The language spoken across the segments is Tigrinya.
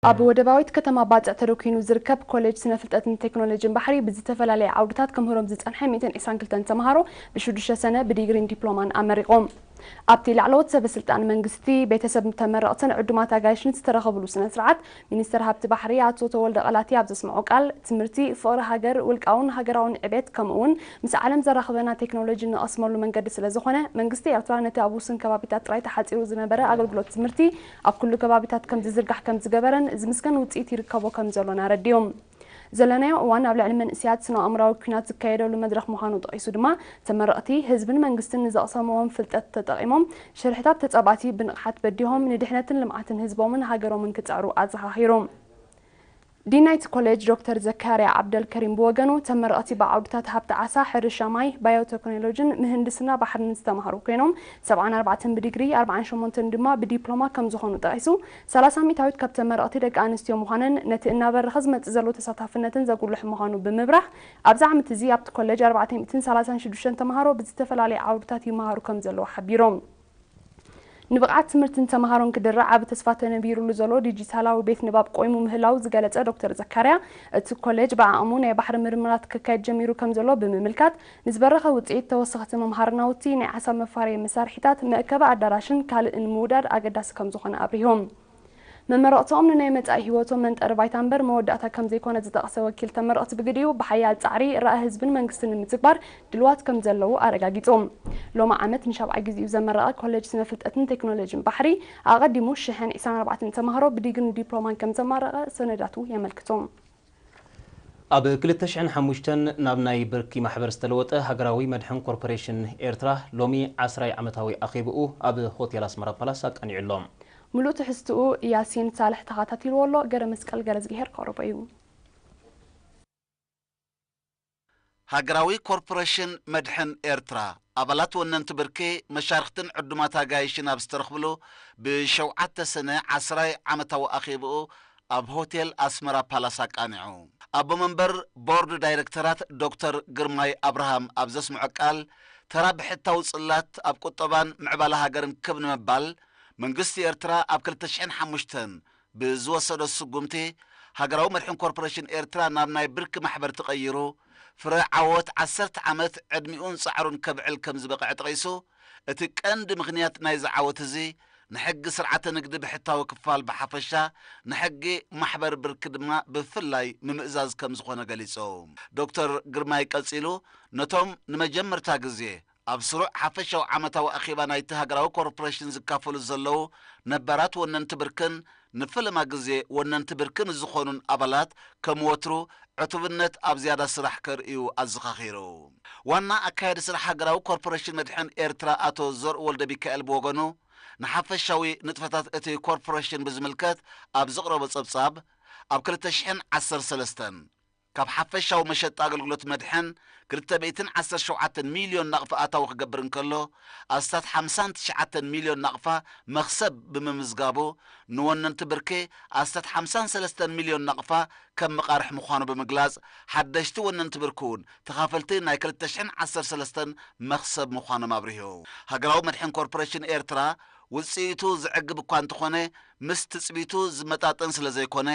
ኣብ ወደባዊት ከተማ ባጽዕ ተደኲኑ ዝርከብ ኮሌጅ ስነ ፍልጠትን ቴክኖሎጂን ባሕሪ ብዝተፈላለየ ዓውድታት ከምህሮም ዝጸንሐ ሚእትን ዕስራን ክልተን ተምሃሮ ብሽዱሽተ ሰነ ብዲግሪን ዲፕሎማን ኣመሪቖም። ኣብቲ ላዕለዎት ሰበ ስልጣን መንግስቲ፣ ቤተሰብ ተመረቕትን ዕዱማት ኣጋይሽን ዝተረኸብሉ ስነ ስርዓት፣ ሚኒስትር ሃብቲ ባሕሪ ኣቶ ተወልደ ቐላቲ ኣብ ዘስምዖ ቃል፣ ትምህርቲ፣ ፍቕሪ ሃገር፣ ውልቃውን ሃገራውን ዕቤት፣ ከምኡ እውን ምስ ዓለም ዘራኽበና ቴክኖሎጂ እንቐስመሉ መንገዲ ስለ ዝኾነ፣ መንግስቲ ኤርትራ ነቲ ኣብ ውሱን ከባቢታት ጥራይ ተሓጺሩ ዝነበረ ኣገልግሎት ትምህርቲ ኣብ ኩሉ ከባቢታት ከም ዝዝርጋሕ ከም ዝገበረን ዝምስገን ውጽኢት ይርከቦ ከም ዘሎን ኣረዲኦም። ዘለናዮ እዋን ኣብ ልዕሊ መንእሰያት ስነ ኣእምራዊ ኲናት ዝካየደሉ መድረኽ ምዃኑ ጠቒሱ ድማ፣ ተመረቕቲ ህዝብን መንግስትን ንዘቕሰምዎም ፍልጠት ተጠቒሞም ሽርሕታት ተጻባእቲ ብንቕሓት በዲሆም ንድሕነትን ልምዓትን ህዝቦምን ሃገሮምን ክጸዕሩ ኣዘኻኺሩ። ዲን ናይቲ ኮሌጅ ዶክተር ዘካርያ ዓብደልከሪም ብወገኑ፣ ተመረቕቲ ብዓውድታት ሃብቲ ዓሳ፣ ሕርሻ ማይ፣ ባዮቴክኖሎጂን ምህንድስና ባሕርን ዝተማህሩ ኮይኖም፣ ሰብዓን ኣርባዕተን ብዲግሪ፣ ኣርባዓን ሸሞንተን ድማ ብዲፕሎማ ከም ዝኾኑ ጠቒሱ፣ ሰላሳ ሚእታዊት ካብ ተመረቕቲ ደቂ ኣንስትዮ ምዃነን ነቲ እናበረኸ ዝመጽእ ዘሎ ተሳታፍነትን ዘጉልሕ ምዃኑ ብምብራህ፣ ኣብዚ ዓመት እዚ ኣብቲ ኮሌጅ ኣርባዕተ ሚእትን ሰላሳን ሽዱሽተን ተምሃሮ ብዝተፈላለየ ዓውድታት ይመሃሩ ከም ዘለዉ ሓቢሮም። ንብቕዓት ትምህርትን ተምሃሮን ክድርዕ ዓቢ ተስፋ ተነቢሩሉ ዘሎ ዲጂታላዊ ቤት ንባብ ቆይሙ ምህላው ዝገለጸ ዶክተር ዘካርያ፣ እቲ ኮሌጅ ብዓቕሙ ናይ ባሕሪ ምርምራት ክካየድ ጀሚሩ ከም ዘሎ ብምምልካት፣ ንዝበረኸ ውጽኢት ተወሰኽቲ መምሃሪ ናውቲ፣ ናይ ዓሳ መፋረዪ መሳርሒታት፣ መእከቢ ኣዳራሽን ካልእን ምውዳድ ኣገዳሲ ከም ዝኾነ ኣብሪሆም። መመረቕትኦም ንናይ መጻኢ ህይወቶም መንጠሪ ባይታ እምበር መወዳእታ ከም ዘይኮነ ዝጠቕሰ ወኪል ተመረቕቲ ብግዲኡ፣ ብሓያል ጻዕሪ ራእይ ህዝብን መንግስትን ንምትግባር ድልዋት ከም ዘለዉ ኣረጋጊጾም። ሎሚ ዓመት ንሻብዓይ ግዜኡ ዘመረቐ ኮሌጅ ስነ ፍልጠትን ቴክኖሎጂን ባሕሪ፣ ኣቐዲሙ ሽሕን ዕስራን ኣርባዕተን ተምሃሮ ብዲግሪን ዲፕሎማን ከም ዘማረቐ ሰነዳቱ የመልክቱ። ኣብ ክልተ ሽሕን ሓሙሽተን ናብ ናይ ብርኪ ማሕበር ዝተለወጠ ሃገራዊ መድሕን ኮርፖሬሽን ኤርትራ ሎሚ ዓስራይ ዓመታዊ ኣኼብኡ ኣብ ሆቴል ኣስመራ ፓላስ ኣቃኒዑ ኣሎ። ምሉእ ትሕዝትኡ ያሲን ሳልሕ ተኸታቲልዎ ኣሎ። ገረ መስቀል ገረዝግሄር ከቕርቦ እዩ። ሃገራዊ ኮርፖሬሽን መድሕን ኤርትራ፣ ኣባላት ወነንቲ ብርኪ፣ መሻርኽትን ዕዱማት ኣጋይሽን ኣብ ዝተረኽብሉ ብሸውዓተ ሰነ ዓስራይ ዓመታዊ ኣኼብኡ ኣብ ሆቴል ኣስመራ ፓላስ ኣቃኒዑ። ኣቦ መንበር ቦርድ ዳይሬክተራት ዶክተር ግርማይ ኣብርሃም ኣብ ዘስምዖ ቃል፣ ተራ ብሕታዊ ጽላት ኣብ ቁጠባን ምዕባለ ሃገርን ክብ ንምባል፣ መንግስቲ ኤርትራ ኣብ ክልተ ሽሕን ሓሙሽተን ብዝወሰዶ ስጉምቲ፣ ሃገራዊ መድሕን ኮርፖሬሽን ኤርትራ ናብ ናይ ብርኪ ማሕበር ተቐይሩ፣ ፍረ ዓወት ዓሰርተ ዓመት ዕድሚኡን ጻዕሩን ከብዕል ከም ዝበቕዐ ጠቒሱ፣ እቲ ቀንዲ ምኽንያት ናይዚ ዓወት እዚ፣ ንሕጊ ስርዓተ ንግዲ ብሕታዊ ክፋል ብሓፈሻ፣ ንሕጊ ማሕበር ብርኪ ድማ ብፍላይ ምምእዛዝ ከም ዝኾነ ገሊጹ። ዶክተር ግርማይ ቀጺሉ፣ ነቶም ንመጀመርታ ግዜ ኣብ ስሩዕ ሓፈሻዊ ዓመታዊ ኣኼባ ናይቲ ሃገራዊ ኮርፖሬሽን ዝካፈሉ ዘለዉ ነባራት ወነንቲ ብርክን ንፈለማ ግዜ ወነንቲ ብርኪ ንዝኾኑን ኣባላት ከም ወትሩ ዕቱብነት ኣብ ዝያዳ ስራሕ ከርእዩ ኣዘኻኺሩ። ዋና ኣካያዲ ስራሕ ሃገራዊ ኮርፖሬሽን መድሕን ኤርትራ ኣቶ ዘርኡ ወልደ ሚካኤል ብወገኑ፣ ንሓፈሻዊ ንጥፈታት እቲ ኮርፖሬሽን ብዝምልከት ኣብ ዘቕረቦ ጸብጻብ፣ ኣብ ክልተ ሽሕን ዓሰርተ ሰለስተን ካብ ሓፈሻዊ መሸጣ ኣገልግሎት መድሕን ክልተ ሚእትን ዓሰርተ ሸውዓተን ሚልዮን ናቕፋ ኣታዊ ክገብር እንከሎ፣ ኣስታት ሓምሳን ትሽዓተን ሚልዮን ናቕፋ መኽሰብ ብምምዝጋቡ፣ ንወነንቲ ብርኪ ኣስታት ሓምሳን ሰለስተን ሚልዮን ናቕፋ ከም መቓርሕ ምዃኑ ብምግላጽ፣ ሓደሽቲ ወነንቲ ብርኪ እውን ተኻፈልቲ ናይ ክልተ ሽሕን ዓሰርተ ሰለስተን መኽሰብ ምዃኖም ኣብሪሁ። ሃገራዊ መድሕን ኮርፖሬሽን ኤርትራ ውጽኢቱ ዝዕግብ እኳ እንተኾነ፣ ምስ ትጽቢቱ ዝመጣጠን ስለ ዘይኮነ፣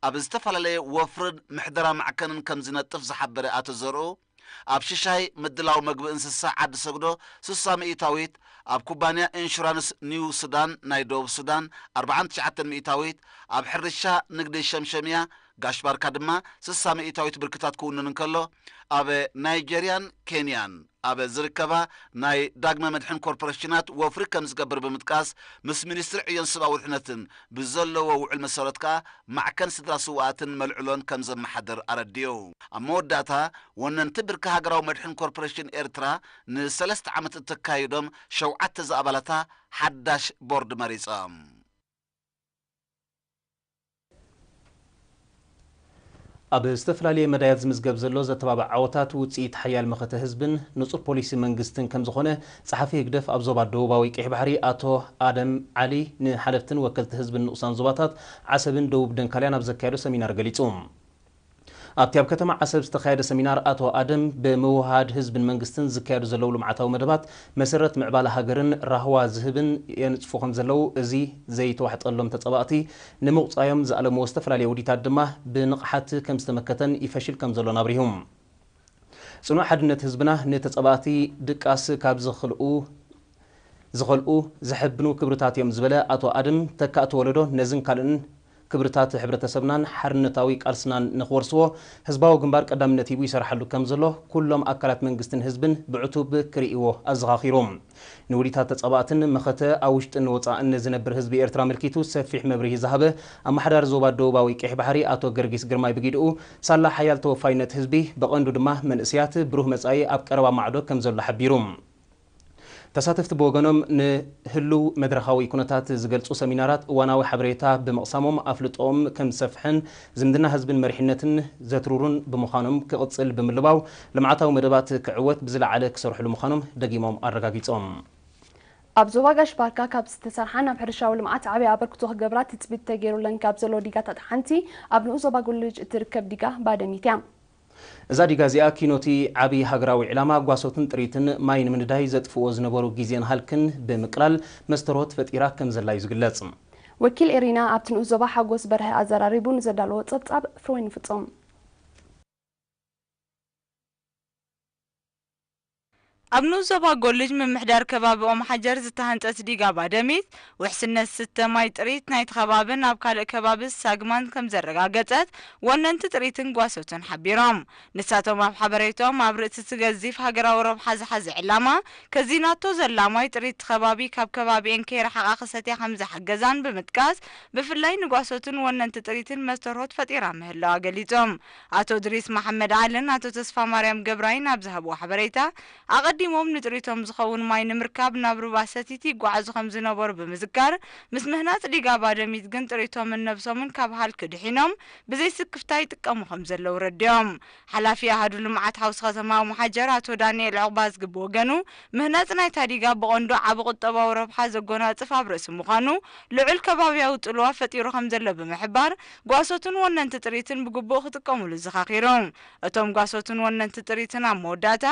ኣብ ዝተፈላለየ ወፍርን ምሕደራ ማዕከንን ከም ዝነጥፍ ዝሓበረ ኣቶ ዘርኡ፣ ኣብ ሽሻይ ምድላው መግቢ እንስሳ ዓዲ ሰግዶ ስሳ ሚእታዊት፣ ኣብ ኩባንያ ኢንሹራንስ ኒው ሱዳን ናይ ደቡብ ሱዳን ኣርባዓን ትሽዓተን ሚእታዊት፣ ኣብ ሕርሻ ንግዲ ሸምሸምያ ጋሽ ባርካ ድማ ስሳ ሚእታዊት ብርክታት ክውንን እንከሎ፣ ኣብ ናይጀርያን ኬንያን ኣብ ዝርከባ ናይ ዳግመ መድሕን ኮርፖሬሽናት ወፍሪ ከም ዝገብር ብምጥቃስ፣ ምስ ሚኒስትሪ ዕዮን ሰብኣዊ ድሕነትን ብዘለዎ ውዕል መሰረት ከኣ ማዕከን ስድራ ስውኣትን መልዕሎን ከም ዘመሓድር ኣረዲኡ። ኣብ መወዳእታ፣ ወነንቲ ብርኪ ሃገራዊ መድሕን ኮርፖሬሽን ኤርትራ ንሰለስተ ዓመት እተካይዶም ሸውዓተ ዝኣባላታ ሓዳሽ ቦርድ መሪጻ። ኣብ ዝተፈላለየ መዳያት ዝምዝገብ ዘሎ ዘተባብዕ ዓወታት ውጽኢት ሓያል መኸተ ህዝብን ንጹር ፖሊሲ መንግስትን ከም ዝኾነ ጸሓፊ ህግደፍ ኣብ ዞባ ደቡባዊ ቀይሕ ባሕሪ ኣቶ ኣደም ዓሊ ንሓለፍትን ወከልቲ ህዝብን ንኡሳን ዞባታት ዓሰብን ደቡብ ደንካልያን ኣብ ዘካየዶ ሰሚናር ገሊጹ። ኣብቲ ኣብ ከተማ ዓሰብ ዝተኻየደ ሰሚናር ኣቶ ኣደም ብምውህሃድ ህዝብን መንግስትን ዝካየዱ ዘለዉ ልምዓታዊ መደባት መሰረት ምዕባለ ሃገርን ራህዋ ዝህብን የንጽፉ ከም ዘለዉ፣ እዚ ዘይተዋሕጠሎም ተጸባእቲ ንምቑጻዮም ዝኣለምዎ ዝተፈላለየ ውዲታት ድማ ብንቕሓት ከም ዝተመከተን ይፈሽል ከም ዘሎን ኣብሪሁ። ጽኑዕ ሓድነት ህዝብና ንተጸባእቲ ድቃስ ካብ ዝኽልኡ ዝኸልኡ ዘሐብኑ ክብርታት እዮም ዝበለ ኣቶ ኣድም፣ ተካእቲ ወለዶ ነዝን ካልእን ክብርታት ሕብረተሰብናን ሓርነታዊ ቃልስናን ንኽወርስዎ ህዝባዊ ግንባር ቀዳምነት ሂቡ ይሰርሓሉ ከም ዘሎ ኩሎም ኣካላት መንግስትን ህዝብን ብዕቱብ ክርእይዎ ኣዘኻኺሩ። ንውዲታት ተጻባእትን መኸተ ኣብ ውሽጥን ወጻእን ንዝነብር ህዝቢ ኤርትራ ኣመልኪቱ ሰፊሕ መብርሂ ዝሃበ ኣመሓዳሪ ዞባ ደቡባዊ ቀይሕ ባሕሪ ኣቶ ገርጊስ ግርማይ ብጊድኡ፣ ሳላ ሓያል ተወፋይነት ህዝቢ፣ ብቐንዱ ድማ መንእሰያት፣ ብሩህ መጻኢ ኣብ ቀረባ ማዕዶ ከም ዘሎ ሓቢሩ። ተሳተፍቲ ብወገኖም፣ ንህሉው መድረኻዊ ኩነታት ዝገልጹ ሰሚናራት እዋናዊ ሓበሬታ ብምቕሳሞም ኣፍልጦኦም ከም ዝሰፍሕን ዝምድና ህዝብን መሪሕነትን ዘትሩሩን ብምዃኖም ክቕጽል ብምልባው፣ ልምዓታዊ መደባት ክዕወት ብዝለዓለ ክሰርሕሉ ምዃኖም ደጊሞም ኣረጋጊጾም። ኣብ ዞባ ጋሽ ባርካ ካብ ዝተሰርሓ ናብ ሕርሻዊ ልምዓት ዓብዪ ኣበርክቶ ክገብራ ትጽቢት ተገይሩለን ካብ ዘሎ ዲጋታት ሓንቲ ኣብ ንኡስ ዞባ ጎልጅ እትርከብ ዲጋ ባደሚት እያ። እዛ ዲጋ እዚኣ ኪኖቲ ዓብዪ ሃገራዊ ዕላማ ጓሶትን ጥሪትን ማይ ንምንዳይ ዘጥፍዎ ዝነበሩ ግዜን ሃልክን ብምቅላል መስተርሆት ፈጢራ ከም ዘላ እዩ ዝግለጽ። ወኪል ኤሪና ኣብቲ ንኡስ ዞባ ሓጎስ በርሀ ኣዘራሪቡ ንዘዳለዎ ጸብጻብ ፍርወይኒ ፍጹም። ኣብ ንኡስ ዞባ ጎልጅ ምምሕዳር ከባቢ ኦም ሓጀር ዝተሃንጸት ዲጋ ባደሚት፣ ውሕስነት ስተ ማይ ጥሪት ናይቲ ከባብን ኣብ ካልእ ከባቢ ሳግማን ከም ዘረጋገጸት ወነንቲ ጥሪትን ጓሶትን ሓቢሮም። ንሳቶም ኣብ ሓበሬቶም፣ ኣብ ርእሲ እቲ ገዚፍ ሃገራዊ ረብሓ ዝሓዘ ዕላማ፣ ከዚናቶ ዘላ ማይ ጥሪት ከባቢ ካብ ከባቢኤን ከይረሓቓ ክሰትያ ከም ዝሓገዛን ብምጥቃስ፣ ብፍላይ ንጓሶትን ወነንቲ ጥሪትን መስተርሆት ፈጢራ ምህላዋ ገሊጾም። ኣቶ ድሪስ መሓመድ ዓልን ኣቶ ተስፋ ማርያም ገብራይን ኣብ ዝሃብዎ ሓበሬታ፣ ኣቐዲሞም ንጥሪቶም ዝኸውን ማይ ንምርካብ ናብ ሩባ ሰቲት ይጓዓዙ ከም ዝነበሩ ብምዝካር፣ ምስ ምህናጽ ዲጋ ባደሚት ግን ጥሪቶምን ነብሶምን ካብ ሃልኪ ድሒኖም ብዘይ ስክፍታ ይጥቀሙ ከም ዘለዉ ረዲኦም። ሓላፊ ኣሃዱ ልምዓት ሓውሲ ከተማ ኦም ሓጀር ኣቶ ዳንኤል ዑቕባዝጊ ብወገኑ፣ ምህናጽ ናይታ ዲጋ ብቐንዱ ዓቢ ቁጠባዊ ረብሓ ዘጎናጽፍ ኣብ ርእሲ ምዃኑ፣ ልዑል ከባብያዊ ጽልዋ ፈጢሩ ከም ዘሎ ብምሕባር፣ ጓሶትን ወነንቲ ጥሪትን ብግቡእ ክጥቀሙሉ ዘኻኺሩ። እቶም ጓሶትን ወነንቲ ጥሪትን ኣብ መወዳእታ፣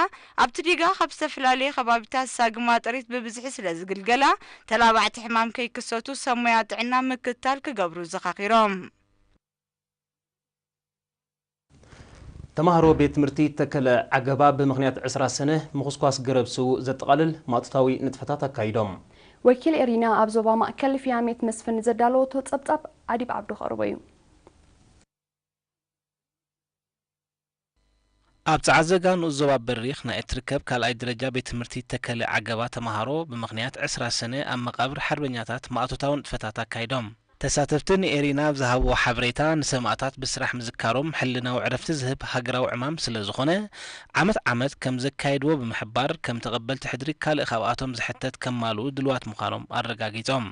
ኣብቲ ዲጋ ካብ ዝተፈላለየ ከባቢታት ሳግማ ጥሪት ብብዝሒ ስለ ዝግልገላ፣ ተላባዕቲ ሕማም ከይክሰቱ ሰብ ሞያ ጥዕና ምክትታል ክገብሩ ዘኻኺሮም። ተማሃሮ ቤት ትምህርቲ ተከለ ዓገባ ብምኽንያት ዕስራ ሰነ ምኹስኳስ ገረብ ስውእ ዘጠቓልል ማእቶታዊ ንጥፈታት ኣካይዶም። ወኪል ኤሪና ኣብ ዞባ ማእከል ፊያሜት መስፍን ዘዳለወቶ ጸብጻብ ኣዲብ ዓብዱ ከቕርቦ እዩ። ኣብ ጸዓዘጋ ንኡስ ዞባ በሪኽ ናይ እትርከብ ካልኣይ ደረጃ ቤት ትምህርቲ ተከለ ዓገባ ተማሃሮ ብምኽንያት ዕስራ ሰነ ኣብ መቓብር ሓርበኛታት ማእቶታዊ ንጥፈታት ኣካይዶም። ተሳተፍቲ ንኤሪና ኣብ ዝሃብዎ ሓበሬታ፣ ንሰማእታት ብስራሕ ምዝካሮም ሕልናዊ ዕረፍቲ ዝህብ ሃገራዊ ዕማም ስለ ዝኾነ፣ ዓመት ዓመት ከም ዘካይድዎ ብምሕባር፣ ከም ተቐበልቲ ሕድሪ ካልእ ካብኣቶም ዝሕተት ከማልኡ ድልዋት ምዃኖም ኣረጋጊጾም።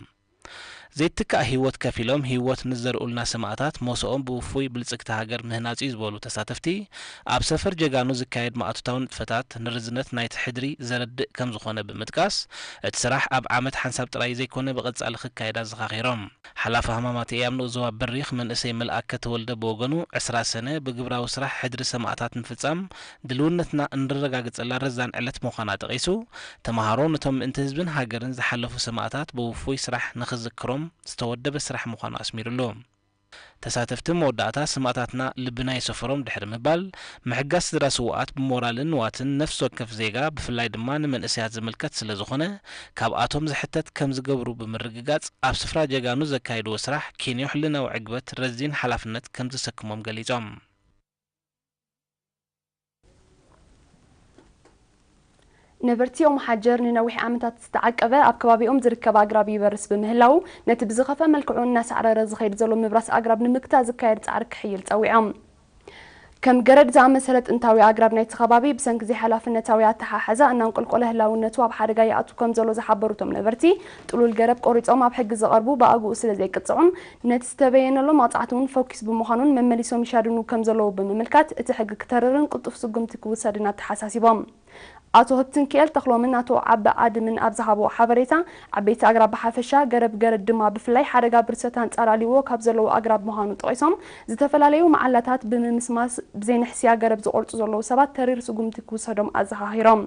ዘይትካእ ህይወት ከፊሎም ህይወት ንዘርእሉና ሰማእታት ሞስኦም ብውፉይ ብልጽግቲ ሃገር ምህናጽ እዩ ዝበሉ ተሳተፍቲ፣ ኣብ ሰፈር ጀጋኑ ዝካየድ ማእቶታዊ ንጥፈታት ንርዝነት ናይቲ ሕድሪ ዘረድእ ከም ዝኾነ ብምጥቃስ፣ እቲ ስራሕ ኣብ ዓመት ሓንሳብ ጥራይ ዘይኮነ ብቐጻሊ ክካየድ ኣዘኻኺሮም። ሓላፊ ሃማማተኤ ኣብ ንኡስ ዞባ በሪኽ መንእሰይ መልኣከ ተወልደ ብወገኑ፣ ዕስራ ሰነ ብግብራዊ ስራሕ ሕድሪ ሰማእታት ምፍጻም ድልውነትና እንረጋግጸላ ረዛን ዕለት ምዃና ጠቒሱ፣ ተማሃሮ ነቶም ምእንቲ ህዝብን ሃገርን ዝሓለፉ ሰማእታት ብውፉይ ስራሕ ንኽዝክሮም ዝተወደበ ስራሕ ምዃኑ ኣስሚሩሉ። ተሳተፍቲ መወዳእታ ሰማእታትና ልብና ይሰፈሮም ድሕሪ ምባል፣ ምሕጋዝ ስድራ ስዉኣት ብሞራልን ንዋትን ነፍሲ ወከፍ ዜጋ፣ ብፍላይ ድማ ንመንእሰያት ዝምልከት ስለ ዝኾነ፣ ካብኣቶም ዝሕተት ከም ዝገብሩ ብምርግጋጽ፣ ኣብ ስፍራ ጀጋኑ ዘካየድዎ ስራሕ ኪንዮ ሕልናዊ ዕግበት ረዚን ሓላፍነት ከም ዘሰክሞም ገሊጾም። ነበርቲ ኦም ሓጀር ንነዊሕ ዓመታት ዝተዓቀበ ኣብ ከባቢኦም ዝርከብ ኣግራብ ይበርስ ብምህላዉ፣ ነቲ ብዝኸፈ መልክዑ እናሳዕረረ ዝኸይድ ዘሎ ምብራስ ኣግራብ ንምግታእ ዝካየድ ጻዕሪ ክሕይል ጸዊዖም። ከም ገረድ ዝኣመሰለ ጥንታዊ ኣግራብ ናይቲ ከባቢ ብሰንኪ ዘይሓላፍነታዊ ኣተሓሕዛ እናንቆልቆለ ህላውነቱ ኣብ ሓደጋ ይኣቱ ከም ዘሎ ዝሓበሩ እቶም ነበርቲ፣ ጥሉል ገረብ ቆሪጾም ኣብ ሕጊ ዝቐርቡ ብኣግኡ ስለ ዘይቅጽዑን ነቲ ዝተበየነሎም መቕጻዕቲ እውን ፈኲስ ብምዃኑን መመሊሶም ይሻድኑ ከም ዘለዉ ብምምልካት፣ እቲ ሕጊ ክተርርን ቅልጡፍ ስጉምቲ ክውሰድን ኣተሓሳሲቦም። ኣቶ ህብትንክኤል ተኽሎምን ኣቶ ዓቢ ኣድምን ኣብ ዝሃብዎ ሓበሬታ፣ ዓበይቲ ኣግራብ ብሓፈሻ፣ ገረብ ገረድ ድማ ብፍላይ ሓደጋ ብርሰት ኣንጻር ኣልዎ ካብ ዘለዉ ኣግራብ ምዃኑ ጠቒሶም፣ ዝተፈላለዩ መዓላታት ብምምስማስ ብዘይንሕስያ ገረብ ዝቖርጹ ዘለዉ ሰባት ተሪር ስጉምቲ ክውሰዶም ኣዘኻኺሮም።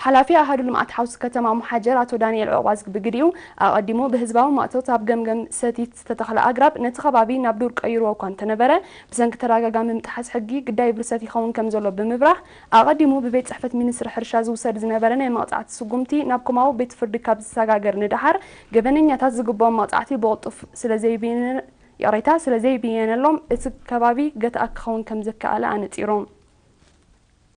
ሓላፊ ኣሃዱ ልምዓት ሓውሲ ከተማ ሙሓጀር ኣቶ ዳንኤል ዑቕባዝጊ ብግዲኡ፣ ኣቐዲሙ ብህዝባዊ ማእቶት ኣብ ገምገም ሰቲት ዝተተኽለ ኣግራብ ነቲ ከባቢ ናብ ዱር ቀይርዎ እኳ እንተነበረ፣ ብሰንኪ ተደጋጋሚ ምጥሓስ ሕጊ ግዳይ ብርሰት ይኸውን ከም ዘሎ ብምብራህ፣ ኣቐዲሙ ብቤት ጽሕፈት ሚኒስትሪ ሕርሻ ዝውሰድ ዝነበረ ናይ መቕጻዕቲ ስጉምቲ ናብ ኮማዊ ቤት ፍርዲ ካብ ዝሰጋገር ንደሓር፣ ገበነኛታት ዝግብኦም መቕጻዕቲ ብቕልጡፍ ስለ ዘይብይነ-፣ ይቕሬታ፣ ስለ ዘይብየነሎም እቲ ከባቢ ገታእ ክኸውን ከም ዘከኣለ ኣነጺሩ።